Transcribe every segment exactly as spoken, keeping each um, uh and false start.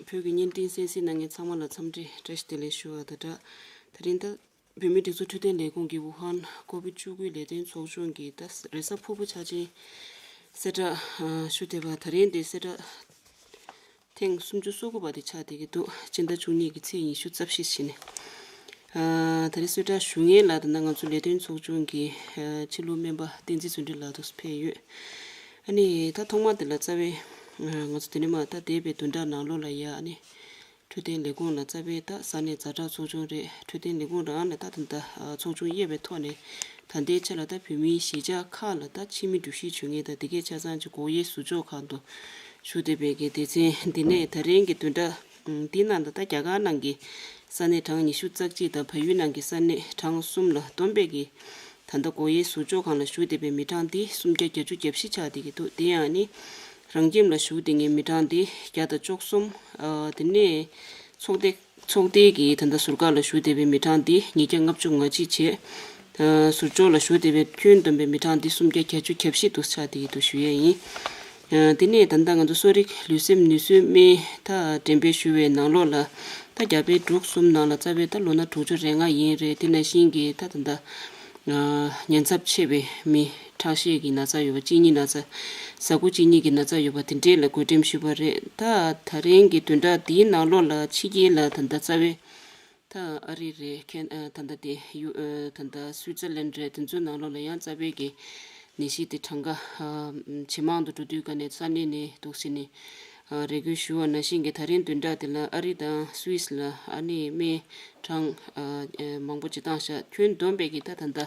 བོད་ཀྱི་བརྙན་འཕྲིན་གསན་གཟིགས་གནང་མཁན་ཚང་མ་ལ་འཚམས་འདྲི་བཀྲ་ཤིས་བདེ་ལེགས་ཞུ་བ་དང་སྦྲགས། ད་རིང་ད་བོད་མིའི་སྒྲིག་འཛུགས་འཕྲོད་བསྟེན་ལས་ཁུངས་ཀྱི་ཝུ་ཧན་ཀོ་བིད་བཅུ་དགུའི་ལས་དོན་ཚོགས་ཆུང་གིས་ད་རེས་གཟའ་ཕུར་བུ་འཆར་ཅན་གསལ་བསྒྲགས་ཞུ་བསྡད་པ། ད་རིང་དེ་གསལ་བསྒྲགས་ཐེངས་སུམ་ཅུ་སོ་དགུ་པ་དེ་ཆགས་བསྡད་ཀྱི་འདུག་སྤྱི་ཟླ་བཅུ་གཉིས་ཀྱི་ཚེས་ཉི་ཤུ་རྩ་བཞི་བཞིན། ཨ། ད་རེས་གསལ་བསྒྲགས་ཞུ་མཁན་ལ་ད་ལྟ་ང་ཚོ་ལས་དོན་ཚོགས་ཆུང་གི་ཨ་ཕྱི་ལུགས་སྨན་པ་བསྟན་འཛིན་བརྩོན་འགྲུས་ལགས་འདུག་ཕེབས་ཡོད། ཨ་ནི་ད་ཐོག་མ་དེ་ལ་རྩ་བའི་ཨ་ང་ཚོ་དེ་ནས་མ་ད་འདས་པའི་བདུན་ཕྲག་ནང་ལོགས་ལ་ཡ་ཨ་ནི་འཕྲོད་བསྟེན་ལས་ཁུངས་ལ་རྩ་བའི་ད་ས་གནས་ཛ་དྲག་ཚོགས་ཆུང་རེད། འཕྲོད་བསྟེན་ལས་ཁུངས་རང་ལ་ད་ད་ལྟ་ཚོགས་ཆུང་དབྱེ་བའི་ཐོག་ནས་ད་ལྟའི་ཆ་ལ་ད་བོད་མིའི་གཞིས་ཆགས་ཁག་ལ་ད་ཕྱི་མི་འགྲུལ་བཞུད་བྱེད་མཁན་དང་དེ་གའི་ཆ་ཚང་གི་སྒོ་དབྱེའི་ཟུར་འཇོག་ཁང་དུ་ཞུ་བསྡད་པའི་གི་སྡེ་ཚན་འདི་ནས་ད་རིང་གི་བདུན་ཕྲག་འདི་ནང་ད་ལྟ་རྒྱ་གར་ནང་གི་ས་གནས་གྲངས་ཉི་ཤུ་རྩ་གཅིག་དང་བལ་ཡུལ་ནང་གི་ས་གནས་གྲངས་གསུམ་ལ་བསྡོམས་པའི་གི་ད་ལྟ་སྒོ་དབྱེའི་ཟུར་འཇོག་ཁང་ལ་བཞུགས་བསྡད་པའི་མི་གྲངས་འདི་སུམ་བརྒྱ་བརྒྱད་ཅུ་གྱ་བཞི་ཆགས་བསྡད་ཀྱི་འདུག་དེ་ཡང་ནི་རང་ཁྱིམ་ལ་བཞུགས་བསྡད་མཁན་མི་གྲངས་འདི་བརྒྱ་དང་བཅུ་གསུམ། ཨ། དེ་ནས་ཚོགས་སྡེ་ཚོགས་སྡེ་གི་ད་ལྟ་ཟུར་བཀག་ལ་བཞུགས་བསྡད་པའི་མི་གྲངས་འདི་ཉིས་བརྒྱ་ལྔ་བཅུ་ང་གཅིག་བྱས། ཨ། ཟུར་འཇོག་ལ་བཞུགས་བསྡད་པའི་ཁྱོན་བསྡོམས་པའི་མི་གྲངས་འདི་སུམ་བརྒྱ་བརྒྱད་ཅུ་གྱ་བཞི་འདུག་ཆགས་བསྡད་ཀྱི་འདུག་ཞུ་ཡས་ཡིན། ཨ། དེ་ནས་ད་ལྟ་ང་ཚོ་གསོ་རིག་ལུས་སེམས་ནུས་གསོའི་སྨན་ད་འགྲེམས་སྤེལ་ཞུ་བའི་ནང་ལོགས་ལ་ད་རྒྱ་བལ་འབྲུག་གསུམ་ནང་ལ་རྩ་བའི་ད་ལོ་ན་དྲུག་ཅུ་རེ་ལྔ་ཡིན་རེད། དེ་ནང་བཞིན་གྱི་ད་ད་ལྟ་ཨ། ཉེན་ཚབས་ཆེ་བའི་མི་ཁྲག་ཤེད་ཀྱི་ན་ཚ་ཡོད་པ་གཅིན་སྙི་ན་ཚ། ཟ་ཁུ་གཅིན་སྙི་གི་ན་ཚ་ཡོད་པ་དེ་འདྲས་ལ་བགོ་འགྲེམས་ཞུས་པ་རེད། ད་ད་རིང་གི་བདུན་ཕྲག་འདིའི་ནང་ལོགས་ལ་ཕྱི་རྒྱལ་ལ་ད་ལྟ་རྩ་བའི་ད་ཨ་རི་རེད། ཁེ་ཨ་ད་ལྟ་དེ་ཡུ་ཨ་ད་ལྟ་སུའི་ཙར་ལན་རེད། དེ་ཚོའི་ནང་ལོགས་ལ་ཡང་རྩ་བའི་གི་ནད་གཞི་དེ་གྲངས་ཀ་ཨ་ཇེ་མང་དུ་འགྲོ་དུས་ཀ་ནས་ས་གནས་ནས་འདུག་སེ་ནས་ཨ་རེ་སྐུལ་ཞུ་བ་ནང་བཞིན་གྱི་ད་རིང་བདུན་ཕྲག་དེ་ལ་ཨ་རི་དང་སུད་སི་ལ་ཨ་ནི་སྨན་གྲངས་ཨ་ཨ་མང་པོ་ཅིག་བཏང་བཞག་ཁྱོན་བསྡོམས་པའི་གི་ད་ད་ལྟ་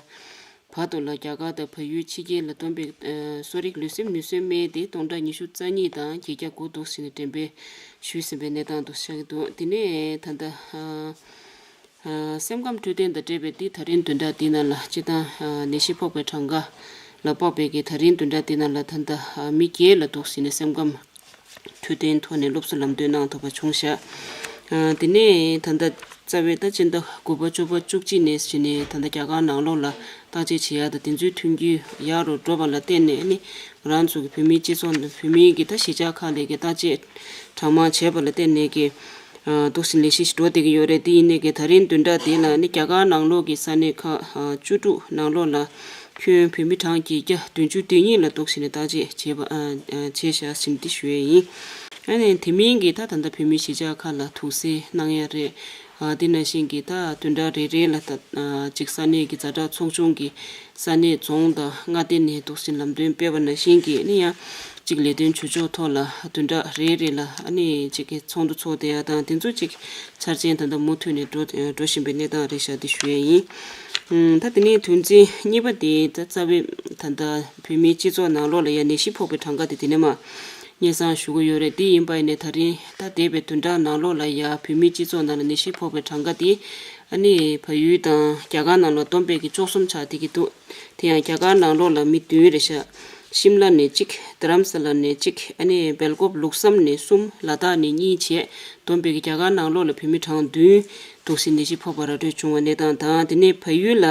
བར་དུ་ལ་རྒྱ་གར་དང་བལ་ཡུལ་ཕྱི་རྒྱལ་ལ་བསྡོམས་པའི་ཨ་གསོ་རིག་ལུས་སེམས་ནུས་གསོའི་སྨན་དེ་སྟོང་ཕྲག་ཉི་ཤུ་རྩ་གཉིས་དང་བརྒྱད་བརྒྱ་དགུ་འདུག་ཟེར་ནས་འགྲེམས་སྤེལ་ཞུས་ཟིན་པའི་གནས་སྟངས་འདུག་ཆགས་ཀྱི་འདུག་དེ་ནས་ད་ལྟ་ཨ་ཨ་སེམས་ཁམས་འཕྲོད་བསྟེན་དང་འབྲེལ་བའི་འདི་ད་རིང་བདུན་ཕྲག་འདི་ནང་ལ་སྤྱིར་བཏང་ཨ་ནད་གཞི་ཕོག་པའི་གྲངས་ཀ་ལ་དཔག་པའི་གི་ད་རིང་བདུན་ཕྲག་འདི་ནང་ལ་ད་ལྟ་ཨ་མི་བརྒྱད་ལ་འདུག་ཟེར་ནས་སེམས་ཁམས་འཕྲོད་བསྟེན་ཐོག་ནས་སློབ་གསོ་ལམ་སྟོན་གནང་ཐུབ་པ་བྱུང་ཤག་ཨ་དེ་ནས་ད་ལྟ་རྩ་བའི་ད་སྤྱི་ཟླ་དགུ་པ་བཅུ་པ་བཅུ་གཅིག་ནས་བྱས་ནས་ད་ལྟ་རྒྱ་གར་ནང་ལོགས་ལ་བརྟག་དཔྱད་བྱེད་ཡག་དང་དེ་ཚོའི་ཐོན་རྒྱུ་ཡག་རུ་འགྲོ་བ་ལ་བརྟེན་ནས་ནི་ང་རང་ཚོ་གི་བོད་མིའི་སྤྱི་ཚོགས་ནང་བོད་མིའི་གི་ད་གཞིས་ཆགས་ཁག་ལས་ཀྱི་བརྟག་དཔྱད་གྲངས་མང་བྱས་པ་ལ་བརྟེན་ནས་གི་ཨ་འདུག་སེ་ལས་གཞི་ཞིག་འགྲོ་བསྡད་ཀྱི་ཡོད་རེད། དེ་ཡིན་ནའི་གི་ད་རིང་བདུན་ཕྲག་འདི་ལ་ནི་རྒྱ་གར་ནང་ལོགས་ཀྱི་ས་གནས་ཁག་ཨ་བཅུ་དྲུག་ནང་ལོགས་ལ་ཁྱོན་བོད་མི་གྲངས་བརྒྱད་བརྒྱ་བདུན་ཅུ་དོན་གཉིས་ལ་འདུག་སེ་ནས་བརྟག་དཔྱད་བྱས་པ་ཨ་ཨ་བྱས་བཞག་ཟིན་འདི་ཞུ་ཡས་ཡིན། ཨ་ནི་དེ་མིན་གྱི་ད་ད་ལྟ་བོད་མིའི་གཞིས་ཆགས་ཁག་ལ་དུག་སེལ་གནང་ཡ་རེད། ཨ་དེ་ནང་བཞིན་གྱི་ད་བདུན་ཕྲག་རེ་རེ་ལ་ད་ཨ་གཅིག་ས་གནས་ཀྱི་ཛ་དྲག་ཚོགས་ཆུང་གི་ས་གནས་རྫོང་དང་མངའ་སྡེ་ནས་འདུག་སེ་ལམ་སྟོན་སྤེལ་བ་ནང་བཞིན་གྱི་ནི་ཡང་གཅིག་ལས་དོན་ཇུས་ཕྱོགས་ཐོག་ལ་བདུན་ཕྲག་རེ་རེ་ལ་ཨ་ནི་གཅིག་གི་ཚོགས་འདུ་ཚོགས་བསྡད་ཡ་དང་དེ་ཚོ་གཅིག་འཆར་ཅན་ད་ལྟ་མུ་མཐུད་ནས་འགྲོ་འགྲོ་བཞིན་པའི་གནས་སྟངས་རེད་ཤག་འདི་ཞུ་ཡས་ཡིན། ཨུམ། ད་དེ་ནས་དོན་ཚན་གཉིས་པ་དེ་ད་རྩ་བའི་ད་ལྟ་བོད་མིའི་སྤྱི་ཚོགས་ནང་ལོགས་ལ་ཡ་ནད་གཞི་ཕོག་པའི་གྲངས་ཀ་དེ་དེ་ནས་མ་སྙན་སེང་ཞུ་གི་ཡོད་རེད། དེ་ཡིན་པ་ཡིན་ནའི་ད་རིང་ད་འདས་པའི་བདུན་ཕྲག་ནང་ལོགས་ལ་ཡ་བོད་མིའི་སྤྱི་ཚོགས་ནང་ལ་ནད་གཞི་ཕོག་པའི་གྲངས་ཀ་དེ་ཨ་ནི་བལ་ཡུལ་དང་རྒྱ་གར་ནང་ལ་བསྡོམས་པའི་གི་བཅུ་གསུམ་ཆགས་བསྡད་ཀྱི་འདུག་དེ་ཡང་རྒྱ་གར་ནང་ལོགས་ལ་མི་བདུན་རེད་ཤག་ཤིམ་ལ་ནས་གཅིག་དྷ་རམ་ས་ལ་ནས་གཅིག་ཨ་ནི་སྦེལ་ཀོབ་ལུགས་བསམ་ནས་གསུམ། ལ་དྭགས་ནས་གཉིས་བྱས། བསྡོམས་པའི་གི་རྒྱ་གར་ནང་ལོགས་ལ་བོད་མི་གྲངས་བདུན་འདུག་སེ་ནད་གཞི་ཕོག་པ་ར་སྤྲོད་བྱུང་བའི་གནས་སྟངས་དང་། དེ་ནས་བལ་ཡུལ་ལ་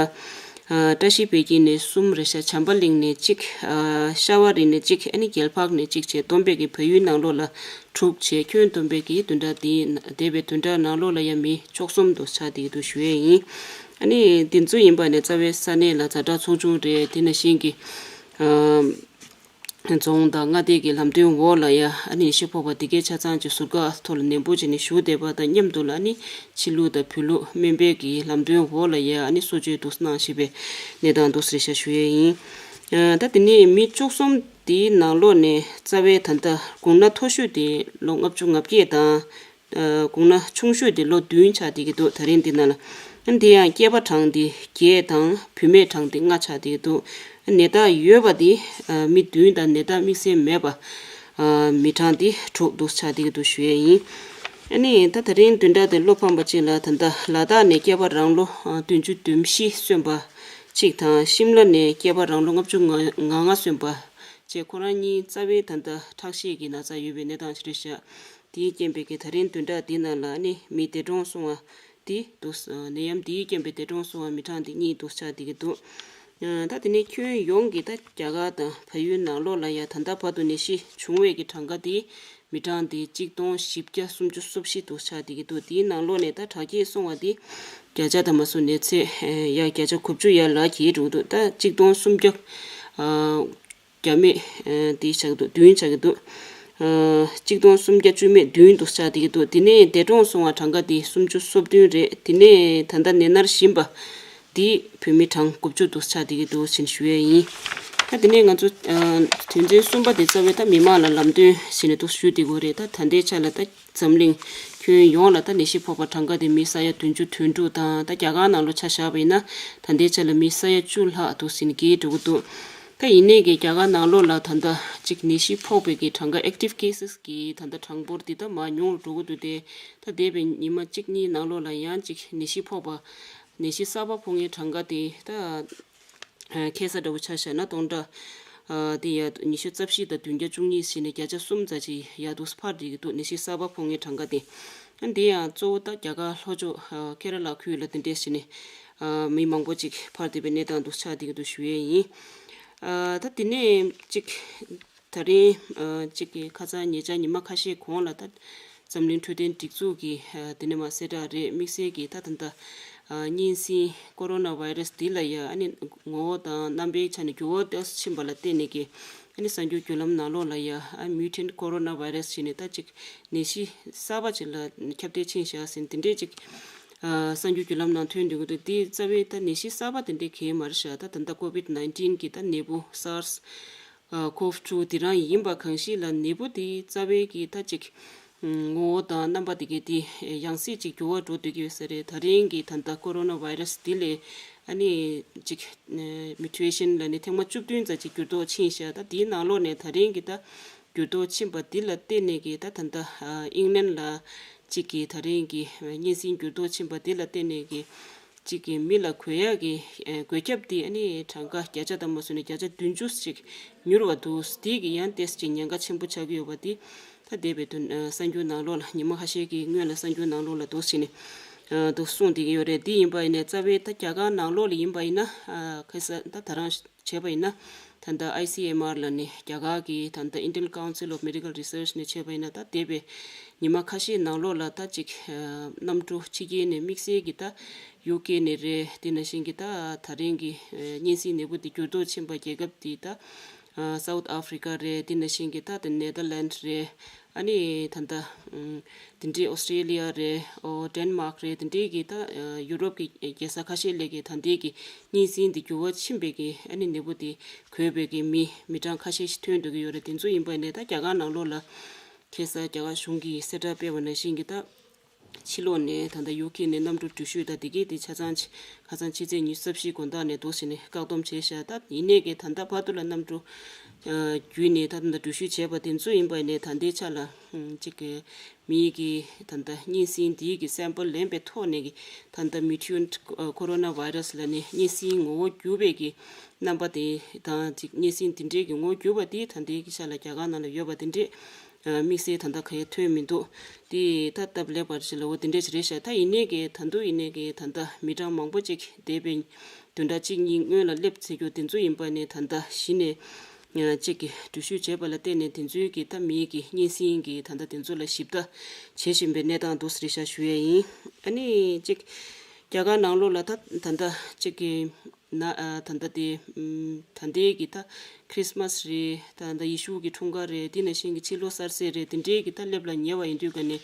ཨ་བཀྲ་ཤིས་བདེ་སྐྱིད་ནས་གསུམ་རེད་ཤག་བྱམས་པ་གླིང་ནས་གཅིག་ཨ་ཤ་བ་རི་ནས་གཅིག་ཨ་ནི་རྒྱལ་འཕགས་ནས་གཅིག་བྱས། བསྡོམས་པའི་གི་བལ་ཡུལ་ནང་ལོགས་ལ་དྲུག་བྱས། ཁྱོན་བསྡོམས་པའི་གི་བདུན་ཕྲག་འདི་འདས་པའི་བདུན་ཕྲག་ནང་ལོགས་ལ་ཡང་མི་བཅུ་གསུམ་དུ་ཆགས་བསྡད་ཀྱི་འདུག་ཞུ་ཡས་ཡིན། ཨ་ནི་འདི་ཚོ་ཡིན་པ་ནས་རྩ་བའི་ས་གནས་ལ་ཛ་དྲག་ཚོགས་ཆུང་རེད། དེ་ནང་བཞིན་གྱི་ཨ་རྫོང་དང་མངའ་སྡེ་གི་ལམ་སྟོན་འོག་ལ་ཡ་ཨ་ནི་ནད་གཞི་ཕོག་པ་འདི་གའི་ཆ་ཚང་གི་ཟུར་བཀག་ཐོག་ལ་ནན་པོ་བྱས་ནས་བཞུགས་བསྡད་པ་དང་མཉམ་དུ་ལ་ཨ་ནི་ཕྱི་ལུགས་དང་བོད་ལུགས་སྨན་པའི་གི་ལམ་སྟོན་འོག་ལ་ཡ་ཨ་ནི་གསོ་བཅོས་འདུག་གནང་བཞིན་པའི་གནས་སྟངས་འདུག་ཟེར་ཤག་ཞུ་ཡས་ཡིན། ཨ་ད་དེ་ནས་མི་བཅུ་གསུམ་དེའི་ནང་ལོགས་ནས་རྩ་བའི་ད་ལྟ་དགུང་ན་མཐོ་ཤོས་དེ་ལོ་ལྔ་བཅུ་ང་བརྒྱད་དང་། ཨ་དགུང་ན་ཆུང་ཤོས་དེ་ལོ་བདུན་ཆགས་བསྡད་ཀྱི་འདུག་ད་རིང་འདི་ནང་ལ། ཨ་འདི་ཡང་སྐྱེས་པ་གྲངས་འདི་བརྒྱད་དང་བུད་མེད་གྲངས་འདི་ལྔ་ཆགས་བསྡད་ཀྱི་འདུག་ཨ་ནད་རྟགས་ཡོད་པ་འདི་ཨ་མི་བདུན་དང་ནད་རྟགས་དམིགས་བསལ་མེད་པ་ཨ་མི་གྲངས་འདི་དྲུག་འདུག་ཆགས་བསྡད་ཀྱི་འདུག་ཞུ་ཡས་ཡིན། ཨ་ནི་ད་ད་རིང་བདུན་ཕྲག་འདི་བློ་ཕམ་པ་གཅིག་ལ་ད་ལྟ་ལ་དྭགས་ནས་སྐྱེས་པ་རང་ལོ་ཨ་བདུན་ཅུ་དོན་བཞི་སོན་པ་གཅིག་དང་། ཤིམ་ལ་ནས་སྐྱེས་པ་རང་ལོ་ལྔ་བཅུ་ང་ལྔ་སོན་པ་བཅས་ཁོ་རང་གཉིས་རྩ་བའི་ད་ལྟ་ཁྲག་ཤེད་ཀྱི་ན་ཚ་ཡོད་པའི་གནས་སྟངས་ཤིག་རེད་ཤག་དེའི་རྐྱེན་པས་ཀྱི་ད་རིང་བདུན་ཕྲག་འདི་ནང་ལ་ནི་མི་འདས་གྲོངས་སོང་བ་དེ་འདུག་ནད་ཡམས་དེའི་རྐྱེན་པས་འདས་གྲོངས་སོང་བ་མི་གྲངས་དེ་གཉིས་འདུག་ཆགས་བསྡད་ཀྱི་འདུག་ད་དེ་ནས་ཁྱོན་ཡོངས་ཀྱི་ད་རྒྱ་གར་དང་བལ་ཡུལ་ནང་ལོགས་ལ་ཡ་ད་ལྟ་བར་དུ་ནད་གཞི་བྱུང་བའི་གི་གྲངས་ཀ་དེ་ མི་གྲངས་དེ་གཅིག་སྟོང་བཞི་བརྒྱ་སུམ་ཅུ་སོ་བཞི་དུ་ཆགས་བསྡད་ཀྱི་འདུག་དེའི་ནང་ལོགས་ནས་ད་དྲག་སྐྱེད་སོང་བ་དེ་བརྒྱ་ཆ་དང་མ་སོང་ནས་ཚེ་ཡ་བརྒྱ་ཆ་དགུ་བཅུ་ཡར་ལ་འགྱེལ་འགྲོ་གི་འདུག་ད་གཅིག་སྟོང་སུམ་བརྒྱ་བརྒྱ་མེད་དེ་ཆགས་ཀྱི་འདུག་བདུན་ཆགས་ཀྱི་འདུག་གཅིག་སྟོང་སུམ་བརྒྱ་བཅུ་མེད་བདུན་དུ་ཆགས་བསྡད་ཀྱི་འདུག་དེ་ནས་འདས་གྲོངས་སོང་བ་གྲངས་ཀ་དེ་སུམ་ཅུ་སོ་བདུན་རེད། དེ་ནས་ད་ལྟ་ནད་མནར་བཞིན་པ། འདི་བོད་མི་གྲངས་དགུ་བཅུ་དུ་ཆགས་བསྡད་ཀྱི་འདུག་ཟེར་ཞུ་ཡས་ཡིན། ད་དེ་ནས་ང་ཚོ་ཨ་དོན་ཚན་གསུམ་པ་དེ་རྩ་བའི་ད་མི་མང་ལ་ལམ་སྟོན་ཟེར་ནས་འདུག་ཞུ་བསྡད་ཀྱི་རེད། ད་ད་ལྟའི་ཆ་ལ་ད་འཛམ་གླིང་ཁྱོན་ཡོངས་ལ་ད་ནད་གཞི་ཕོག་པ་གྲངས་ཀ་དེ་མི་ས་ཡ་བདུན་ཅུ་དོན་དྲུག་དང་། ད་རྒྱ་གར་ནང་ལོགས་ཆ་བཞག་པ་ཡིན་ན་ད་ལྟའི་ཆ་ལ་མི་ས་ཡ་བཅུ་ལྷག་འདུག་ཟེར་ནས་བརྒལ་འགྲོ་གི་འདུག་ད་ཡིན་ནའི་གི་རྒྱ་གར་ནང་ལོགས་ལ་ད་ལྟ་གཅིག་ནད་གཞི་ཕོག་པའི་གི་གྲངས་ཀ་active cases་གི་ད་ལྟ་གྲངས་འབོར་འདི་ད་མར་ཉུང་རུ་འགྲོ་གི་འདུག་སྟེ། ད་འདས་པའི་ཉི་མ་གཅིག་གཉིས་ནང་ལོགས་ལ་ཡང་གཅིག་ནད་གཞི་ཕོག་པ། ནད་གཞི་གསར་པ་ཕོག་མཁན་གྲངས་ཀ་དེ་ད་ཁ་སང་འདྲ་བོ་ཆ་བཞག་ན་སྟོང་ཕྲག་དེ་ཡ་ཉི་ཤུ་རྩ་བཞི་དང་བདུན་བརྒྱ་བཅུ་གཉིས་ཟེར་ནས་བརྒྱ་ཆ་གསུམ་ཙམ་ཅིག་ཡར་འདུག་འཕར་བསྡད་ཀྱི་འདུག་ནད་གཞི་གསར་པ་ཕོག་མཁན་གྲངས་ཀ་དེ། ཨ་འདི་ཡང་གཙོ་བོ་ད་རྒྱ་གར་ལྷོ་ཕྱོགས་ཀེ་ར་ལ་ཁུལ་ལ་དེ་འདྲས་ཟེར་ནས་མི་མང་པོ་ཅིག་འཕར་བསྡད་པའི་གནས་སྟངས་འདུག་ཆགས་བསྡད་ཀྱི་འདུག་ཞུ་ཡས་ཡིན། ད་དེ་ནས་ཅིག་ད་རིང་ཨ་གཅིག་གི་ཁ་སང་ཉེ་ཆར་ཉི་མ་ཁ་ཤས་གོང་ལ་ད་འཛམ་གླིང་འཕྲོད་བསྟེན་སྒྲིག་འཛུགས་ཀྱི་ཨ་དེ་ནས་མར་གསལ་བསྒྲགས་རེད། དམིགས་བསལ་གྱིས་ད་ད་ལྟ་ཨ་གཉན་སྲིན་ཀོ་རོ་ན་བྷའི་རེས་འདི་ལ་ཡ་ཨ་ནི་ངོ་བོ་དང་རྣམ་པའི་ཆ་ནས་འགྱུར་བ་ཏོག་ཙམ་ཕྱིན་པ་ལ་བརྟེན་ནས་ཀྱི་ཨ་ནི་གསར་འགྱུར་བརྒྱུད་ལམ་ནང་ལོགས་ལ་ཡ་ཨ་mutant coronavirus་ཞེས་ནས་ད་ཅིག་ནད་གཞི་གསར་པ་ཅིག་ལ་ཁྱབ་གདལ་ཕྱིན་བཞག་ཟིན་དེ་འདྲས་ཅིག་ཨ་གསར་འགྱུར་བརྒྱུད་ལམ་ནང་ཐོན་འདུག་གི་འདུག་དེ་རྩ་བའི་ད་ནད་གཞི་གསར་པ་དེ་འདྲས་གང་ཡང་མ་རེད་ཤག་ད་ད་ལྟ་COVID nineteen་གི་ད་ནད་འབུ་SARS ཨ་CoV two་དེ་རང་ཡིན་པ་གང་ཞིག་ལ་ནད་འབུ་དེ་རྩ་བའི་གི་ད་ཅིག་ངོ་བོ་དང་རྣམ་པ་དེ་གའི་དེ་ཡང་སྲིད་ཅིག་འགྱུར་བ་འགྲོ་སྡོད་ཀྱི་ཡོད་ས་རེད། ད་རིང་གི་ད་ལྟ་ཀོ་རོ་ན་བྷའི་རེས་འདི་ལས་ཨ་ནི་ཅིག་mutation་ལ་ནི་ཐེངས་མ་བཅུ་བདུན་ཙམ་ཅིག་འགྱུར་ལྡོག་ཕྱིན་ཤག་ད་དེའི་ནང་ལོགས་ནས་ད་རིང་གི་ད་འགྱུར་ལྡོག་ཕྱིན་པ་འདི་ལ་བརྟེན་ནས་གི་ད་ད་ལྟ་ཨིང་ལན་ལ་གཅིག་གི་ད་རིང་གི་གཉན་སྲིན་འགྱུར་ལྡོག་ཕྱིན་པ་འདི་ལ་བརྟེན་ནས་གི་གཅིག་གི་མི་ལ་འགོས་ཡག་གི་ཨེ་འགོས་ཁྱབ་དེ་ཨ་ནི་གྲངས་ཀ་བརྒྱ་ཆ་དང་མ་སོང་ནས་བརྒྱ་ཆ་བདུན་ཅུ་ཞིག་མྱུར་བ་འདུག་དེ་གི་ཡང་ཏོག་ཙམ་ཅིག་ཉེན་ཁ་ཆེན་པོ་ཆགས་ཀྱི་ཡོད་པ་དེ་ད་འདས་པའི་དུས་ཨ་གསར་འགྱུར་ནང་ལོགས་ལ་ཉི་མ་ཁ་ཤས་ཀྱི་སྔོན་ལ་གསར་འགྱུར་ནང་ལོགས་ལ་འདུག་ཟེར་ནས་ཨ་འདུག་གསུངས་བསྡད་ཀྱི་ཡོད་རེད། དེ་ཡིན་པ་ཡིན་ནའི་རྩ་བའི་ད་རྒྱ་གར་ནང་ལོགས་ལ་ཡིན་པ་ཡིན་ན་ཨ་ཁ་སང་ད་ད་རང་བྱས་པ་ཡིན་ན་ད་ལྟ་ཨའི་སི་ཨེམ་ཨར་ལ་ནི་རྒྱ་གར་གྱི་ད་ལྟ་Indian Council of Medical Research་ནས་བྱས་པ་ཡིན་ན་ད་འདས་པའི་ཉི་མ་ཁ་ཤས་ནང་ལོགས་ལ་ད་ཅིག་ཨ་གནམ་གྲུ་ཕྱི་རྒྱལ་ནས་དམིགས་བསལ་གྱི་ད་ཡུ་ཀེ་ནས་རེད། དེ་ནང་བཞིན་གྱི་ད་ད་རིང་གི་ཨ་གཉན་སྲིན་ནད་འབུ་དེ་འགྱུར་ལྡོག་ཕྱིན་པ་རྒྱལ་ཁབ་དེ་ད་ཨ་South Africa་རེད། དེ་ནང་བཞིན་གྱི་ད་དེ་Netherlands་རེད། ཨ་ནི་ད་ལྟ་ཨ་དེ་འདྲའི་Australia་རེད། ཨོ་Denmark་རེད། དེ་འདྲའི་གི་ད་ཨ་ཡུ་རོབ་ཀྱི་རྒྱལ་ས་ཁ་ཤས་ལ་གི་ད་ལྟའི་གི་གཉན་སྲིན་འདི་འགྱུར་བ་ཕྱིན་པའི་གི་ཨ་ནི་ནད་འབུ་དེ་འགོས་པའི་གི་མི་མི་གྲངས་ཁ་ཤས་ཤིག་ཐོན་འདུག་གི་ཡོད་རེད། དེ་ཚོ་ཡིན་པ་ནས་ད་རྒྱ་གར་ནང་ལོགས་ལ་ཁ་སང་རྒྱ་གར་གཞུང་གིས་གསལ་བསྒྲགས་སྤེལ་བ་ནང་བཞིན་གྱི་ད་ཕྱི་ལོགས་ནས་ད་ལྟ་ཡུ་ཀེ་ནས་གནམ་གྲུ་འགྲུལ་བཞུད་ད་དེ་གའི་དེ་ཆ་ཚང་ཆ་ཁ་སང་ཕྱི་ཚེས་ཉི་ཤུ་རྩ་བཞིའི་དགོང་དག་ནས་འདུག་ཟེར་ནས་བཀག་སྡོམ་བྱས་ཤག་ད་ཡིན་ནའི་གི་ད་ལྟ་བར་དུ་ལ་གནམ་གྲུ་ཨ་བརྒྱུད་ནས་ད་ད་ལྟ་འགྲུལ་བཞུད་བྱས་པ་དེ་ཚོ་ཡིན་པ་ནས་ད་ལྟའི་ཆ་ལ་ཨ་གཅིག་གི་མིའི་གི་ད་ལྟ་གཉན་སྲིན་འདིའི་གི་སེམ་པལ་ལེན་པའི་ཐོག་ནས་གི་ད་ལྟ་mutant coronavirus་ལ་ནི་གཉན་སྲིན་ངོ་བོ་འགྱུར་བའི་གི་རྣམ་པ་དེ་དང་གཅིག་གཉན་སྲིན་དེ་འདྲའི་གི་ངོ་བོ་འགྱུར་བ་དེ་ད་ལྟའི་གི་ཆ་ལ་རྒྱ་གར་ནང་ལ་ཡོད་པ་དེ་འདྲས་ཨ་དམིགས་བསལ་ད་ལྟ་ག་ཡེ་ཐོན་མི་འདུག་དེ་ད་སྟབས་ལེགས་པར་ཞིག་ལ་འོ་དེ་འདྲས་ཞིག་རེད་ཤག་ད་ཡིན་ནའི་གི་ད་དུང་ཡིན་ནའི་གི་ད་ལྟ་མི་གྲངས་མང་པོ་ཅིག་འདས་པའི་བདུན་ཕྲག་གཅིག་གཉིས་སྔོན་ལ་སླེབས་ཚར་རྒྱུ་དེ་ཚོ་ཡིན་པ་ནས་ད་ལྟ་གཞི་ནས་ཨ་གཅིག་གི་འགྲུལ་བཞུད་བྱས་པ་ལ་བརྟེན་ནས་དེ་ཚོའི་གི་ད་མིའི་གི་གཉན་སྲིན་གི་ད་ལྟ་དེ་ཚོ་ལ་ཞིབ་ལྟ་བྱེད་བཞིན་པའི་གནས་སྟངས་འདུག་ཟེར་ཤག་ཞུ་ཡས་ཡིན། ཨ་ནི་གཅིག་རྒྱ་གར་ནང་ལོགས་ལ་ད་ད་ལྟ་གཅིག་གི་ན་ཨ་ད་ལྟ་དེ་ཨམ་ད་ལྟའི་གི་ད་ཁྲིས་མས་རེད། ད་ལྟ་ཡེ་ཤུ་གི་འཁྲུངས་སྐར་རེད། དེ་ནང་བཞིན་གི་ཕྱི་ལོ་གསར་ཚེས་རེད། དེ་འདྲའི་གི་ད་སླེབས་ལ་ཉེ་བ་ཡིན་དུས་ག་ནས་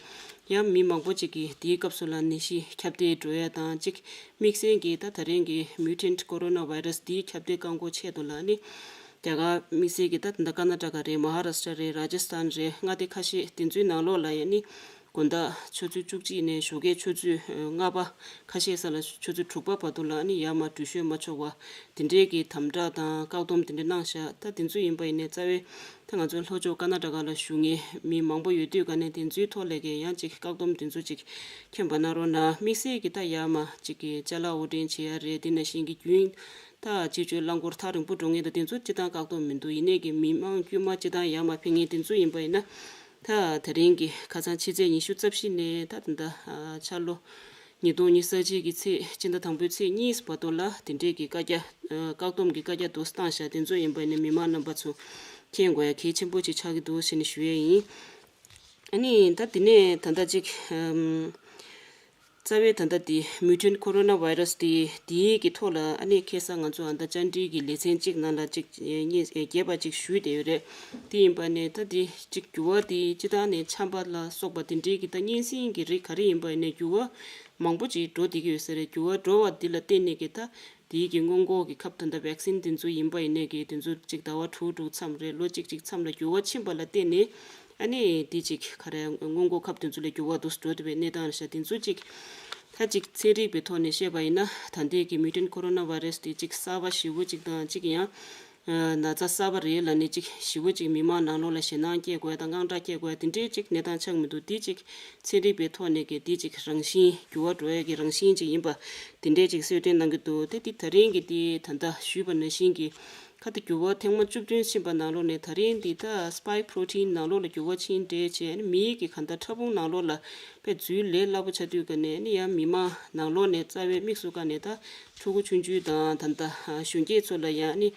ཡང་མི་མང་པོ་ཅིག་གིས་དེའི་སྐབས་སུ་ལ་ནད་གཞི་ཁྱབ་གདལ་འགྲོ་ཡ་དང་གཅིག་དམིགས་བསལ་གྱིས་ད་ད་རིང་གི་mutant coronavirus་དེའི་ཁྱབ་གདལ་བཀག་འགོག་ཆེད་དུ་ལ་ནི་རྒྱ་གར་དམིགས་བསལ་གྱིས་ད་ད་ལྟ་ཀར་ནཱ་ཊ་ཀ་རེད། མ་ཧཱ་རཱ་ཤི་ཊ་རེད། རཱ་ཇི་སི་ཐན་རེད། མངའ་སྡེ་ཁ་ཤས་དེ་ཚོའི་ནང་ལོགས་ལ་ཡང་ནི་དགོང་དག་ཆུ་ཚོད་བཅུ་གཅིག་ནས་ཞོགས་ཀའི་ཆུ་ཚོད་ལྔ་པ་ཁ་ཤས་ས་ལ་ཆུ་ཚོད་དྲུག་པ་བར་དུ་ལ་ནི་ཡར་མར་འགྲུལ་བཞུད་མ་ཆོག་པ་དེ་འདྲའི་གི་དམ་དྲག་དང་བཀག་སྡོམ་དེ་འདྲ་གནང་ཤག་ད་དེ་ཚོ་ཡིན་པ་ཡིན་ནའི་རྩ་བའི་ད་ང་ཚོ་ལྷོ་ཕྱོགས་ཀར་ནཱ་ཊ་ཀ་ལ་བཞུགས་མཁན་མི་མང་པོ་ཡོད་དུས་ག་ནས་དེ་ཚོའི་ཐོག་ལས་ཀྱི་ཡང་ཅིག་བཀག་སྡོམ་དེ་ཚོ་ཅིག་མཁྱེན་པ་གནང་རོགས་གནང་། དམིགས་བསལ་གྱི་ད་ཡར་མར་ཅིག་གི་ཅ་ལག་དབོར་འདྲེན་བྱེད་ཡ་རེད། དེ་ནང་བཞིན་གྱི་རྒྱུན་ད་སྤྱི་སྤྱོད་རླངས་འཁོར་ཐག་རིང་པོ་འགྲོ་མཁན་དང་དེ་ཚོ་སྤྱི་བཏང་བཀག་སྡོམ་མི་འདུག་ཡིན་ནའི་གི་མི་མང་དཀྱུས་མ་སྤྱི་བཏང་ཡར་མར་ཕེབས་མཁན་དེ་ཚོ་ཡིན་པ་ཡིན་ན་ད་དེ་རིང་གི་ཁ་སང་ཕྱི་ཚེས་ཉི་ཤུ་རྩ་བཞི་ནས་ད་ད་ལྟ་ཨ་འཆར་ལོ་ཉིས་སྟོང་ཉི་ཤུ་རྩ་གཅིག་གི་ཚེས་སྤྱི་ཟླ་དང་པོའི་ཚེས་གཉིས་བར་དུ་ལ་དེ་འདྲས་ཀྱི་བཀའ་རྒྱ་ཨ་བཀག་སྡོམ་གྱི་བཀའ་རྒྱ་དུ་བཏང་བཞག་དེ་ཚོ་ཡིན་པ་ནི་མི་མང་རྣམ་པ་ཚོ་མཁྱེན་དགོས་ཡ་གལ་ཆེན་པོ་ཅིག་ཆགས་ཀྱི་འདུག་ཟེར་ནས་ཞུ་ཡས་ཡིན། ཨ་ནི་ད་དེ་ནས་ད་ལྟ་ཅིག་ཨམ། རྩ་བའི་ད་ལྟ་དེ་mutant coronavirus དེ་དེའི་གི་ཐོག་ལ་ཨ་ནི་ཁ་སང་ང་ཚོ་ཨ་ད་བཅར་འདྲི་གི་ལེ་ཚན་གཅིག་ནང་ལ་གཅིག་ཨེ་གཉིས་ཨེ་བརྒྱད་པ་གཅིག་ཞུས་བསྡད་ཡོད་རེད། དེ་ཡིན་པ་ནས་ད་དེ་གཅིག་འགྱུར་བ་དེ་སྤྱི་བཏང་ནས་ཆམ་པ་ལ་སོགས་པ་དེ་འདྲའི་གི་ད་གཉན་སྲིན་གྱི་རིགས་ག་རེ་ཡིན་པ་ཡིན་ནའི་འགྱུར་བ་མང་པོ་ཅིག་འགྲོ་བསྡད་ཀྱི་ཡོད་ས་རེད། འགྱུར་བ་འགྲོ་བ་འདི་ལ་བརྟེན་ནས་གི་ད་དེའི་གི་སྔོན་འགོག་གི་ཁབ་ད་ལྟ་vaccine དེ་ཚོ་ཡིན་པ་ཡིན་ནའི་གི་དེ་ཚོ་གཅིག་ཟླ་བ་དྲུག་དྲུག་མཚམས་རེ་ལོ་གཅིག་གཅིག་མཚམས་ལ་འགྱུར་བ་ཕྱིན་པ་ལ་བརྟེན་ནས་ཨ་ནི་དེ་གཅིག་ག་རེ་སྔོན་འགོག་ཁབ་དེ་ཚོ་ལ་འགྱུར་བ་འདུག་འགྲོ་བསྡད་པའི་གནས་སྟངས་རེད་ཤག་དེ་ཚོ་གཅིག་ད་གཅིག་ཚན་རིག་པའི་ཐོག་ནས་བཤད་པ་ཡིན་ན་ད་ལྟའི་གི་mutant coronavirus དེ་གཅིག་གསར་པ་ཞེ་པོ་གཅིག་དང་གཅིག་ཡང་ན་ཚ་གསར་པ་རེད་ལབ་ནས་གཅིག་ཞེ་པོ་གཅིག་མི་མང་ནང་ལོགས་ལ་ཞེད་སྣང་སྐྱེ་དགོས་དང་དངངས་སྐྲག་སྐྱེ་དགོས་དེ་འདྲའི་གཅིག་གནས་སྟངས་ཆགས་མི་འདུག་དེ་གཅིག་ཚན་རིག་པའི་ཐོག་ནས་གི་དེ་གཅིག་རང་བཞིན་འགྱུར་བ་འགྲོ་ཡས་ཀྱི་རང་བཞིན་གཅིག་ཡིན་པ་དེ་འདྲའི་གཅིག་གསལ་སྟོན་གནང་གི་འདུག་དེ་དེ་ད་རིང་གི་དེ་ད་ལྟ་ཞུས་པ་ནང་བཞིན་གྱི་ཁ་ཏ་འགྱུར་བ་ཐེངས་མ་བཅུ་བདུན་ཕྱིན་པ་ནང་ལོགས་ནས་ད་རིང་འདི་ད་spike protein ནང་ལོགས་ལ་འགྱུར་བ་ཕྱིན་འདྲ་བྱས་ནས་མིའི་གི་ག་ད་ཕྲ་ཕུང་ནང་ལོགས་ལ་དཔེ་འཛུལ་ལས་སླ་པོ་ཆགས་དུས་ཀ་ནས་ནི་ཡང་མི་མང་ནང་ལོགས་ནས་རྩ་བའི་དམིགས་སུ་བཀར་ནས་ད་ཕྲུ་གུ་ཆུང་ཆུང་དང་ད་ད་གཞོན་སྐྱེས་ཚོ་ལ་ཡང་ནི་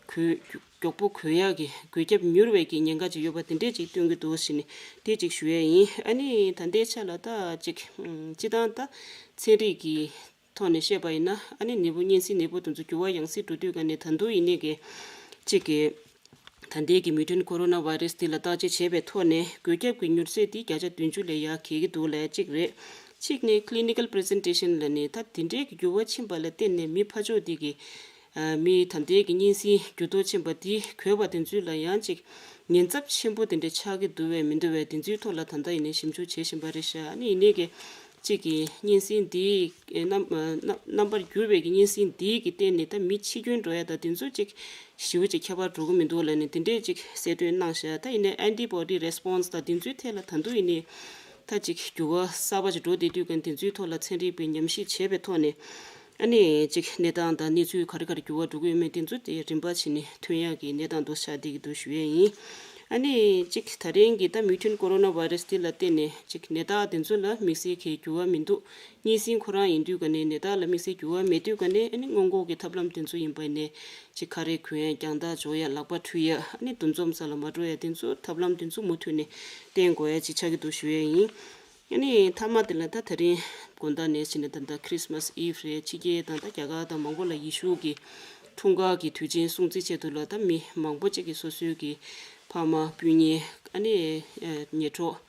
གོས་མགྱོགས་པོ་གོན་ཡག་གི་གོས་རྒྱབ་མྱུར་བའི་གི་ཉེན་ཁ་ཅིག་ཡོད་པ་དེ་འདྲས་ཅིག་སྟོན་གྱི་འདུག་ཟེར་ནས་དེ་ཅིག་ཞུ་ཡས་ཡིན། ཨ་ནི་ད་ལྟའི་ཆ་ལ་ད་ཅིག་སྤྱི་བཏང་ད་ཚན་རིག་གི་ཐོག་ནས་བཤད་པ་ཡིན་ན་ཨ་ནི་ནད་འབུ་གཉན་སྲིན་ནད་འབུ་དེ་ཚོ་འགྱུར་བ་ཡང་སེ་འགྲོ་དུས་ག་ནས་ད་དུང་ཡིན་ནའི་གི་གཅིག་གི་ད་ལྟའི་གི་mutant coronavirus འདི་ལ་བརྟག་དཔྱད་བྱས་པའི་ཐོག་ནས་འགོས་ཁྱབ་ཀྱི་མྱུར་ཚད་འདི་བརྒྱ་ཆ་བདུན་ཅུ་ལས་ཡར་འགྱེལ་གྱི་འདུག་ལབ་ཡ་གཅིག་རེད། གཅིག་ནས་clinical presentation ལབ་ནས་ད་དེ་འདྲའི་གི་འགྱུར་བ་ཕྱིན་པ་ལ་བརྟེན་ནས་མི་ཕར་ཕྱོགས་འདི་གི་མི་ད་ལྟའི་གི་གཉན་སྲིན་འགྱུར་ལྡོག་ཕྱིན་པ་འདི་འགོས་པ་དེ་ཚོའི་ལ་ཡང་གཅིག་ཉེན་ཚབས་ཆེན་པོ་དེ་འདྲ་ཆགས་ཀྱི་འདུག་བས་མི་འདུག་བས་དེ་ཚོའི་ཐོག་ལ་ད་ལྟ་ཡིན་ནའི་ཞིབ་འཇུག་བྱེད་བཞིན་པ་རེད་ཤག་ཨ་ནི་ཡིན་ནའི་གི་གཅིག་གི་གཉན་སྲིན་འདི་རྣམ་རྣམ་རྣམ་པར་གྱུར་བའི་གི་གཉན་སྲིན་འདི་གི་སྟེང་ནས་ད་མི་འཆི་སྐྱོན་འགྲོ་ཡ་ད་དེ་ཚོ་གཅིག་ཞེ་པོ་ཅིག་ཁྱད་པར་འགྲོ་གི་མི་འདུག་ལབ་ནས་དེ་འདྲས་ཅིག་གསལ་སྟོན་གནང་ཤག་ད་ཡིན་ནའི་antibody response དང་དེ་ཚོའི་ཐད་ལ་ད་དུང་ཡིན་ནའི་ད་ཅིག་འགྱུར་བ་གསར་པ་ཅིག་འགྲོ་བསྡད་དུས་ཀ་དེ་ཚོའི་ཐོག་ལ་ཚན་རིག་པས་ཉམས་ཞིབ་བྱས་པའི་ཐོག་ནས་ཨ་ནི་ཅིག་གནས་སྟངས་དང་གནས་ཚུལ་ག་རེ་ག་རེ་འགྱུར་བ་འགྲོ་གི་ཡོད་མེད་དེ་ཚོ་དེ་རིམ་པ་བྱས་ནས་ཐོན་ཡག་གི་གནས་སྟངས་འདུག་ཆགས་བསྡད་ཀྱི་འདུག་ཞུ་ཡས་ཡིན། ཨ་ནི་ཅིག་ད་རིང་གི་ད་mutant coronavirus དེ་ལ་བརྟེན་ནས་ཅིག་ནད་རྟགས་དེ་ཚོ་ལ་དམིགས་བསལ་གྱི་འགྱུར་བ་མི་འདུག་གཉན་སྲིན་ཁོ་རང་ཡིན་དུས་ཀ་ནས་ནད་རྟགས་ལ་དམིགས་བསལ་འགྱུར་བ་མེད་དུས་ཀ་ནས་ཨ་ནི་སྔོན་འགོག་གི་ཐབས་ལམ་དེ་ཚོ་ཡིན་པ་ནས་ཅིག་ཁ་རས་གོན་ཡ་རྒྱང་ཐག་འཇོག་ཡ་ལག་པ་འཁྲུ་ཡ་ཨ་ནི་འདུ་འཛོམས་ས་ལ་མ་འགྲོ་ཡ་དེ་ཚོ་ཐབས་ལམ་དེ་ཚོ་མུ་མཐུད་ནས་བསྟེན་དགོས་ཡ་ཅིག་ཆགས་ཀྱི་འདུག་ཞུ་ཡ་ཡིན། ཨ་ནི་མཐའ་མ་དེ་ལ་ད་ད་རིང་དགོང་དག་ནས་ཕྱིན་ནས་ད་ལྟ་Christmas Eve རེད། ཕྱི་རྒྱལ་དང་ད་རྒྱ་གར་དང་མང་པོ་ལ་ཡེ་ཤུ་གི་འཁྲུངས་སྐར་གྱི་དུས་ཆེན་སྲུང་བརྩི་ཆེད་དུ་ལ་ད་མི་མང་པོ་ཅིག་གིས་སོ་སོའི་གི་ཕ་མ་སྤུན་ཉེ་ཨ་ནི་ཉེ་གྲོགས་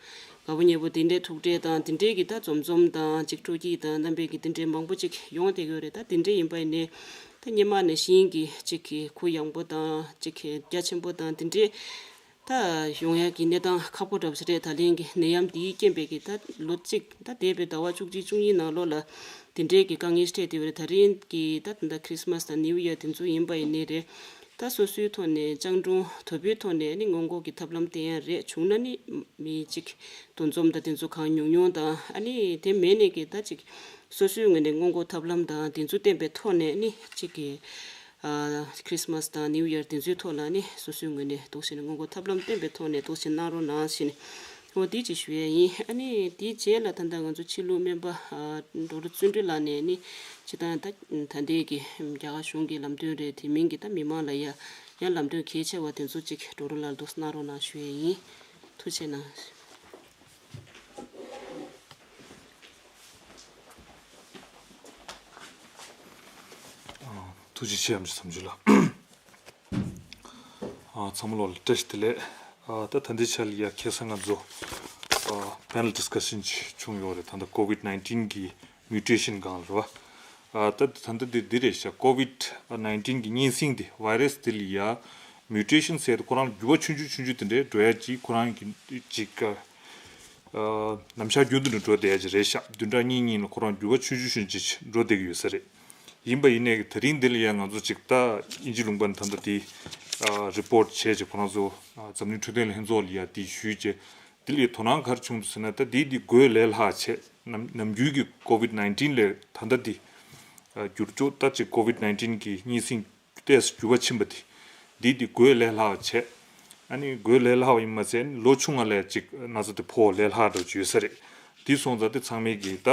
དགའ་པོ་ཉེ་པོ་དེ་འདྲའི་ཐུག་འཕྲད་དང་དེ་འདྲའི་གི་ད་འཛོམས་འཛོམས་དང་ཅིག་སྤྲོ་སྐྱིད་དང་རྣམ་པའི་གི་དེ་འདྲའི་མང་པོ་ཅིག་ཡོང་བསྡད་ཡོད་རེད། ད་དེ་འདྲའི་ཡིན་པ་ཡིན་ནའི་ད་སྔོན་མ་ནང་བཞིན་གི་ཅིག་གི་གུ་ཡངས་པོ་དང་ཅིག་གི་རྒྱ་ཆེན་པོ་དང་དེ་འདྲའི་ད་ཡོང་ཡ་གི་གནས་སྟངས་ཁག་པོ་འདྲ་པོ་ཞིག་རེད། ད་ལན་གི་ནད་ཡམས་འདིའི་རྐྱེན་པས་གི་ད་ལོ་གཅིག་ད་འདས་པའི་ཟླ་བ་བཅུ་གཅིག་བཅུ་གཉིས་ནང་ལོགས་ལ་དེ་འདྲའི་གི་དཀའ་ངལ་འཕྲད་དེ་བས་ད་རིང་གི་ད་ད་Christmas དང་New Year དེ་ཚོ་ཡིན་པ་ཡིན་ནའི་རེད། ད་སོ་སོའི་ཐོག་ནས་སྤྱང་གྲུང་དོད་པོའི་ཐོག་ནས་ནི་སྔོན་འགོག་གི་ཐབས་ལམ་བསྟེན་ཡ་རེད། བྱུང་ན་ནི་མི་གཅིག་འདུ་འཛོམས་དང་དེ་ཚོ་གང་ཉུང་ཉུང་དང་ཨ་ནི་དེ་མེད་ནས་གི་ད་ཅིག་སོ་སོའི་ངོས་ནས་སྔོན་འགོག་ཐབས་ལམ་དང་དེ་ཚོ་བསྟེན་པའི་ཐོག་ནས་ནི་གཅིག་གི་ཨ་Christmas དང་New Year དེ་ཚོའི་ཐོག་ལ་ནི་སོ་སོའི་ངོས་ནས་འདུག་བྱས་ནས་སྔོན་འགོག་ཐབས་ལམ་བསྟེན་པའི་ཐོག་ནས་འདུག་བྱས་གནང་རོགས་གནང་ཞེས་ནས་འོ་དེ་ཅིག་ཞུ་ཡས་ཡིན། ཨ་ནི་དེའི་རྗེས་ལ་ད་ལྟ་ང་ཚོ་ཕྱི་ལུགས་སྨན་པ་ཨ་ཌོག་ཊར་བརྩོན་འགྲུས་ལགས་ནས་ནི་སྤྱིར་བཏང་ད་ད་ལྟའི་གི་རྒྱ་གར་གཞུང་གི་ལམ་སྟོན་རེད། དེ་མིན་གི་ད་མི་མང་ལ་ཡ་ཡང་ལམ་སྟོན་གལ་ཆེ་བ་དེ་ཚོ་ཅིག་ཌོག་ཊར་ལགས་འདུག་གནང་རོགས་གནང་ཞུ་ཡས་ཡིན། ཐུགས་རྗེ་གནང་། ཐུགས་རྗེ་ཆེ་ཨམ་ཆི་བསམ་ཆོས་ལགས། ཨ་ཚང་མ་ལོག་ལ་བཀྲ་ཤིས་བདེ་ལེགས། ཨ་ད་ད་ལྟའི་ཆ་ལ་ཡ་ཁ་སང་ང་ཚོ་ཨ་panel discussion ཅིག་བྱུང་ཡོད་རེད། ད་ལྟ་COVID nineteen གི་mutation སྒང་ལ་རེད་བ། ཨ་ད་ད་ལྟ་འདི་འདི་རེད་ཤག COVID nineteen གི་གཉན་སྲིན་འདི་virus འདི་ལ་ཡ་mutation ཟེར་དུས་ཁོ་རང་འགྱུར་བ་ཆུང་ཆུང་ཆུང་ཆུང་དེ་འདྲའི་འགྲོ་ཡ་ཅིག་ཁོ་རང་གི་ཅིག་ཨ་ནམ་ཞག་རྒྱུན་དུ་ནས་འགྲོ་བསྡད་ཡ་ཅིག་རེད་ཤག་བདུན་ཕྲག་གཉིས་གཉིས་ལ་ཁོ་རང་འགྱུར་བ་ཆུང་ཆུང་ཆུང་ཅིག་འགྲོ་བསྡད་ཀྱི་ཡོད་ས་རེད། ཡིན་པ་ཡིན་ནའི་དེ་རིང་འདི་ལ་ཡང་ང་ཚོ་ཅིག་ད་དབྱིན་ཇི་ལུང་པ་ནས་ད་ལྟ་དེ་ཨ་report བྱས་ཅིག་ཁོ་རང་ཚོ་ཨ་འཛམ་གླིང་འཕྲོད་བསྟེན་ལྷན་ཚོགས་ལ་ཡ་དེ་ཞུས་ཅིག་འདི་ལ་ཡ་དོ་སྣང་ག་རེ་བྱུང་འདུག་ཟེར་ན། ད་དེ་དེ་འགོས་ལས་སླ་བ་བྱས། ནམ་ནམ་རྒྱུན་གྱི་COVID nineteen ལས་ད་ལྟ་དེ་ཨ་འགྱུར་ལྕོག་ད་ཅིག་COVID nineteen གི་གཉན་སྲིན་ཏོག་ཙམ་འགྱུར་བ་ཕྱིན་པ་དེ། འདི་དེ་འགོས་ལས་སླ་བ་བྱས། ཨ་ནི་འགོས་ལས་སླ་བ་ཡིན་མ་ཚད་ལོ་ཆུང་ང་ལས་ཅིག་ན་ཚ་དེ་ཕོག་ལས་སླ་འགྲོ་ཅིག་ཡོད་ས་རེད། དེ་སོང་ཙང་དེ་ཚང་མས་ཀྱིས་ད་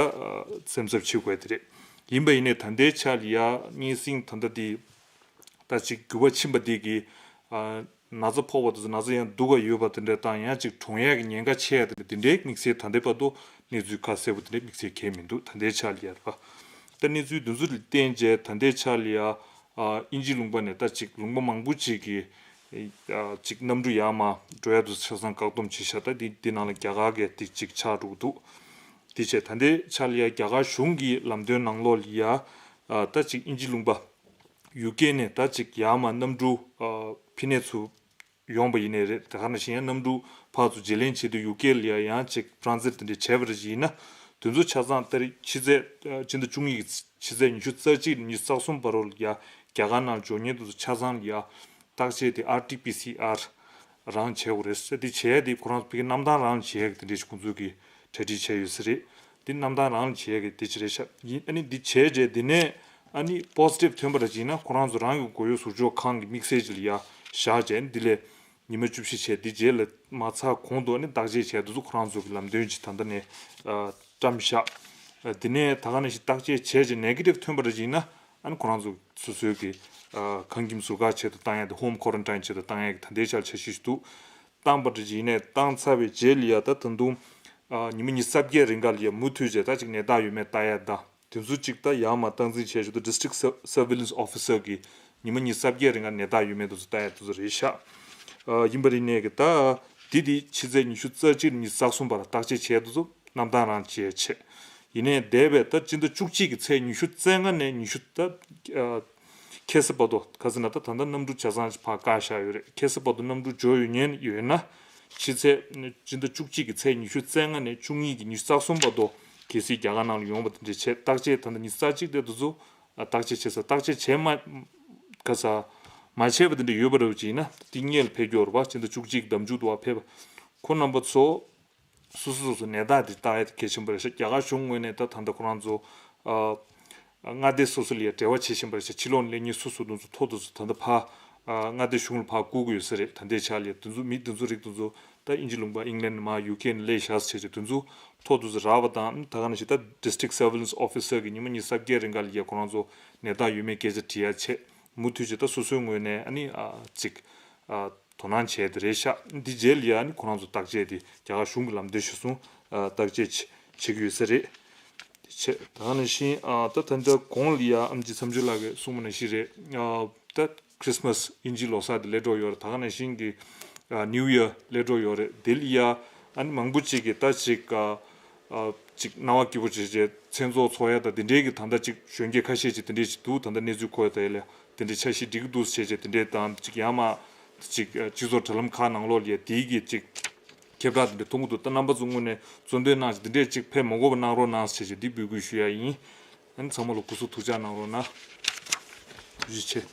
སེམས་འཚབ་བྱེད་དགོས་དེ་རེད། ཡིན་པ་ཡིན་ནའི་ད་ལྟའི་ཆ་ལ་ཡ་གཉན་སྲིན་ད་ལྟ་དེ་ད་ཅིག་འགྱུར་བ་ཕྱིན་པ་དེ་གི་ཨ་ ན་ཚ་ཕོག་པ་དེ་ཚོ་ན་ཚ་ཡང་སྡུག་ག་ཡོད་པ་དེ་འདྲ་དང་ཡང་ཅིག་གྲོངས་ཡས་ཀྱི་ཉེན་ཁ་ཆེ་ཡ་དེ་འདྲ་དེ་འདྲའི་དམིགས་བསལ་ད་ལྟའི་བར་དུ་གནས་ཚུལ་ཁ་གསལ་པོ་དེ་འདྲའི་དམིགས་བསལ་གང་ཡང་མི་འདུག་ད་ལྟའི་ཆ་ལ་ཡ་རེད་པ། ད་གནས་ཚུལ་དེ་ཚོ་ལ་བརྟེན་བྱས་ད་ལྟའི་ཆ་ལ་ཡ་ཨ་དབྱིན་ཇི་ལུང་པ་ནས་ད་ཅིག་ལུང་པ་མང་པོ་ཅིག་གི་ཨ་ཅིག་གནམ་གྲུ་ཡར་མར་འགྲོ་ཡ་དེ་ཚོ་ཆ་ཚང་བཀག་སྡོམ་བྱས་ཤག་ད་འདི་འདི་ནང་ལ་རྒྱ་གར་གྱི་དེ་ཅིག་ཆགས་འགྲོ་གི་འདུག་དེ་བྱས་ད་ལྟའི་ཆ་ལ་ཡ་རྒྱ་གར་གཞུང་གི་ལམ་སྟོན་ནང་ལོགས་ལ་ཡ་ཨ་ད་ཅིག་དབྱིན་ཇི་ལུང་པ་ཡུ་ཀེ་ནས་ད་ཅིག་ཡར་མར་གནམ་གྲུ་ཨ་ཕི་ནས་ཚུར་ཡོང་པ་ཡིན་ནའི་རེད། དེ་ག་ནང་བཞིན་ཡང་གནམ་གྲུ་ཕར་ཚུར་བརྗེ་ལེན་བྱེད་དུས་ཡུ་ཀེ་ལ་ཡང་ཅིག་ཊེ་རན་སིཊ་དེ་འདྲ་བྱས་པ་རེད་ཡིན་ན། དེ་ཚོ་ཆ་ཚང་ལྟར་ཕྱི་ཚེས་ཨ་སྤྱི་ཟླ་བཅུ་གཉིས་ཀྱི་ཕྱི་ཚེས་ཉི་ཤུ་རྩ་གཅིག་ཉི་ཤུ་རྩ་གསུམ་བར་རོ་ལ་ཡ་རྒྱ་གར་ནང་འབྱོར་མཁན་དེ་ཚོ་ཆ་ཚང་ལ་ཡ་བརྟག་དཔྱད་དེ་ཨར་ཊི་པི་སི་ཨར་རང་བྱེད་དགོས་རེད་ཟེར། དེ་བྱས་དེ་ཁོ་རང་ཚོ་ཕ་གི་གནམ་ཐང་རང་ལ་བྱེད་ཡག་དེ་འདྲ་ཞིག་ཁོང་ཚོ་གིས་གྲ་སྒྲིག་བྱས་ཡོད་ས་རེད། དེ་གནམ་ཐང་རང་ལ་བྱེད་ཡག་གི་དེ་ཅི་རེད་ཤག་ཡིན་ཨ་ནི་འདི་བྱས་རྗེས་དེ་ནས་ཨ་ནི་པོ་སི་ཊིབ་ཐོན་པ་ར་ཅིག་ཡིན་ན་ཁོ་རང་ཚོ་རང་གི་མགོ་གཡོག་ཟུར་འཇོག་ཁང་གི་དམིགས་བསལ་ཅིག་ལ་ཡ་བཞག་བྱས་ནི་འདི་ལས་ཉི་མ་བཅུ་བཞི་བྱས་འདི་རྗེས་ལ་མ་ཚར་གོང་དུ་ཨ་ནི་བརྟག་དཔྱད་བྱས་དེ་ཚོ་ཁོ་རང་ཚོ་གི་ལམ་སྟོན་ཅིག་ད་ལྟ་ནས་ཨ་བཀྲམ་བཞག་དེ་ནས་ད་ག་ནང་བཞིན་བརྟག་དཔྱད་བྱས་རྗེས་ནེ་གེ་ཊིབ་ཐོན་པ་ར་ཅིག་ཡིན་ན་ཨ་ནི་ཁོ་རང་ཚོ་སོ་སོའི་གི་ཨ་ཁང་ཁྱིམ་ཟུར་བཀག་ཆེད་དུ་བཏང་ཡ་དེ་ཧོམ་ཁོ་རན་ཊིན་ཆེད་དུ་བཏང་ཡ་གི་ད་ལྟའི་ཆར་འཆར་གཞི་ཞིག་འདུག་བཏང་པ་འདྲ་ཅིག་ཡིན་ནའི་བཏང་ཚར་བའི་རྗེས་ལ་ཡ་ད་ད་དུང་ཨ་ཉི་མ་ཉི་ཤུ་རྩ་བརྒྱད་རིང་ག་ལ་ཡ་མུ་མཐུད་བྱས་ད་ཅིག་ནད་རྟགས་ཡོད་མེད་ལྟ་ཡ་དང་དེ་ཚོ་ཅིག་ད་ཡར་མར་སྟངས་འཛིན་བྱས་ཞུ་ད་ཌི་སི་ཊིག་སར་ཝི་ལན་སི་ཨོ་ཕི་སར་གི་ཉི་མ་ཉི་ཤུ་རྩ་བརྒྱད་རིང་ག་ནད་རྟགས་ཡོད་མེད་དེ་ཚོ་ལྟ་ཡ་དེ་ཚོ་རེད་ཤག་ཨ་ཡིན་པ་རེད་ནའི་གི་ད་དེ་དེ་ཕྱི་ཚེས་ཉི་ཤུ་རྩ་གཅིག་ཉི་ཤུ་རྩ་གསུམ་བར་བརྟག་དཔྱད་བྱས་དེ་ཚོ་གནམ་ཐང་རང་བྱས་བྱས། ཡིན་ནའི་འདས་པའི་ད་སྤྱི་ཟླ་བཅུ་གཅིག་གི་ཚེས་ཉི་ཤུ་རྩ་ལྔ་ནས་ཉི་ཤུ་ད་ཨ་ཁ་སང་བར་དུ་ག་ཟེར་ན་ད་ད་ལྟ་གནམ་གྲུ་ཆ་ཚང་ཕར་བཀག་བཞག་ཡོད་རེད། ཁ་སང་བར་དུ་གནམ་གྲུ་འབྱོར་ཡོད་ཉེན་ཡོད་ན་ཕྱི་ཚེས་སྤྱི་ཟླ་བཅུ་གཅིག་གི་ཚེས་ཉི་ཤུ་རྩ་ལྔ་ནས་བཅུ་གཉིས་ཀྱི་ཉི་ཤུ་རྩ་གསུམ་བར་དུ་གལ་སྲིད་རྒྱ་གར་ནང་ལ་ཡོང་བ་དེ་འདྲ་བྱས་བརྟག་དཔྱད་ད་ལྟ་ཉི་ཤུ་རྩ་གཅིག་དེ་དུ་ཚོ་བརྟག་དཔྱད་བྱས་ས་བརྟག་དཔྱད་བྱས་མ་ག་ས་མ་བྱས་པ་དེ་འདྲ་ཡོད་པ་རེད་བ་ཅིག་ཡིན་ན་དེ་སྔོན་ལ་ཕེབས་རྒྱུ་རེད་བ། སྤྱི་ཟླ་བཅུ་གཅིག་གི་ཟླ་མཇུག་ཏུ་བ་ཕེབས་པ་ཁོ་རྣམ་པ་ཚོ། སོ་སོ་སོ་སོ་ནད་རྟགས་དེ་བརྟག་ཡ་དེ་གལ་ཆེན་པོ་རེད་ཤག་རྒྱ་གར་གཞུང་ངོས་ནས་ད་ད་ལྟ་ཁོ་རང་ཚོ་ཨ་མངའ་སྡེ་སོ་སོ་ལ་ཡ་འབྲེལ་བ་བྱེད་བཞིན་པ་རེད་ཤག་ཕྱི་ལོགས་ནས་སླེབས་མཁན་སོ་སོ་དེ་ཚོ་ཐོ་དེ་ཚོ་ད་ལྟ་ཕར་ཨ་མངའ་སྡེ་གཞུང་ལ་ཕར་བསྐུར་གི་ཡོད་ས་རེད། ད་ལྟའི་ཆ་ལ་ཡ་དེ་ཚོ་མི་དེ་ཚོ་རིགས་དེ་ཚོ་ད་དབྱིན་ཇི་ལུང་པ་ཨིང་ལན་མར་ཡུ་ཀེ་ནས་སླེབས་བཞག་ཟེར་བྱས་དེ་ཚོ་ཐོ་དེ་ཚོ་རག་པ་དང་ད་ག་ནང་བཞིན་ད་ཌི་སི་ཊིག་སར་ཝི་ལན་སི་ཨོ་ཕི་སར་གི་ཉི་མ་ཉི་ཤུ་རྩ་བརྒྱད་རིང་ག་ལ་ཡ་ཁོ་རང་ཚོ་ནད་རྟགས་ཡོད་མེད་སྐད་ཆ་དྲི་ཡ་བྱས་མུ་མཐུད་བྱས་ད་སོ་སོའི་ངོས་ནས་ཨ་ནི་ཨ་ཅིག་ཨ། དོ་སྣང་བྱས་ཏེ་རེད་ཤག་འདི་རྗེས་ལ་ཡ་ནི་ཁོ་རང་ཚོ་བརྟག་དཔྱད་དེ་རྒྱ་གར་གཞུང་གི་ལམ་སྟོན་གཞིར་བཟུང་ཨ་བརྟག་དཔྱད་བྱེད་ཀྱི་ཡོད་ས་རེད། དེ་བྱས་ད་ག་ནང་བཞིན་ཨ་ད་ད་ལྟ་གོང་ལ་ཡ་ཨམ་ཆི་མཚམས་སྦྱོར་ལགས་ཀྱིས་གསུངས་པ་ནང་བཞིན་རེད། ཨ་ད་ཁྲིས་མས་དབྱིན་ཇིའི་ལོ་གསར་དེ་སླེབས་འགྲོ་ཡོད་རེད། ད་ག་ནང་བཞིན་གྱི་ཨ་ནིའུ་ཡར་སླེབས་འགྲོ་ཡོད་རེད། དེ་ལ་ཡ་ཨ་ནི་མང་པོ་ཅིག་གིས་ད་ཅིག་ཨ། ཅིག་སྣང་བ་སྐྱིད་པོ་བྱས་བྱས་མཚན་ཚོགས་འཚོགས་ཡ་དང་དེ་འདྲའི་གི་ད་ལྟ་ཅིག་གཞོན་སྐྱེས་ཁ་ཤས་ཅིག་དེ་འདྲའི་ཅིག་འདུག་ད་ལྟ་གནས་ཚུལ་གོ་ཡ་ད་ཡ་ལ་དེ་འདྲའི་འཆར་གཞི་སྒྲིག་གི་འདུག་བྱས་བྱས་དེ་འདྲའི་དང་ཅིག་ཡར་མར་ཅིག་སྤྱི་ཚོགས་དྲ་ལམ་ཁག་ནང་ལོགས་ལ་ཡ་དེའི་གི་ཅིག་ཁྱབ་བསྒྲགས་དེ་འདྲ་མཐོང་གི་འདུག་ད་རྣམ་པ་ཚོ་དངོས་ནས་གཙོ་འདོན་གནང་ཞིག་དེ་འདྲའི་ཅིག་ཕེབས་མ་དགོས་པ་གནང་རོགས་གནང་ཟེར་བྱས་འདི་འབོད་སྐུལ་ཞུ་ཡ་ཡིན། ཨ་ནི་ཚང་མ་ལ་སྐུ་གཟུགས་ཐུགས་ཅག་གནང་རོགས་གནང་། ཐུགས་རྗེ་ཆེ།